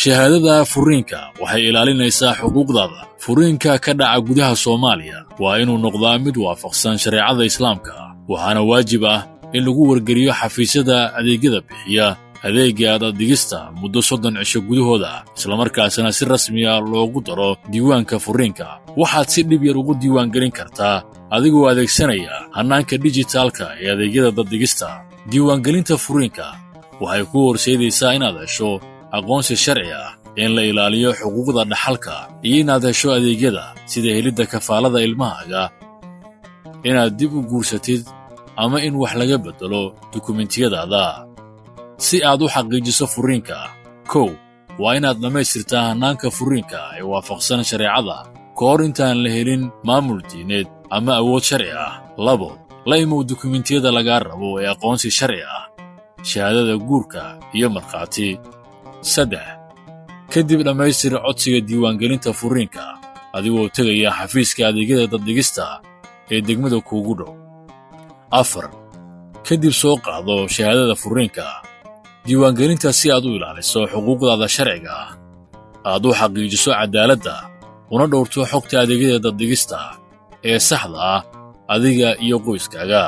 Shahaadada furiinka waxay ilaalinaysaa xuquuqdaada. Furiinka ka dhaca gudaha Soomaaliya waa inuu noqdaa mid waafaqsan shareecada Islaamka, waxaana waajib ah in lagu wargeliyo xafiisyada adeegyada bixiya adeegga daddhigista muddo 30 cisho gudahooda, islamarkaasna si rasmiya loogu daro diiwaanka furiinka. Waxaad si dhib yar ugu diiwaangelin kartaa adigoo adeegsanaya hannaanka dijitaalka ee adeegyada daddhigista. Diiwaangelinta furiinka waxay kuu horseedaysaa inaad hesho aqoonsi sharci ah, in la ilaaliyo xuquuqda dhaxalka iyo inaad hesho adeegyada sida helidda kafaalada ilmahaaga, inaad dib u guursatid ama in wax laga beddelo dukumentiyadaada. Si aad u xaqiijiso furiinka, 1, waa inaad dhammaystirtaa hannaanka furiinka ee waafaqsan shareecada ka hor intaan la helin maamul diineed ama awood sharci ah. 2, la imow dukumentiyada lagaa rabo ee aqoonsi sharci ah, shahaadada guurka iyo markhaati. 3, kadib dhammaystir codsiga diiwaangelinta furiinka adigoo tegaya xafiiska adeegyada daddhigista ee degmada kuugu dhow. 4, kadib soo qaado shahaadada furiinka diiwaangelinta si aad u ilaaliso xuquuqdaada sharciga ah, aad u xaqiijiso caddaaladda, una dhowrto xogta adeegyada daddhigista ee saxda ah adiga iyo qoyskaaga.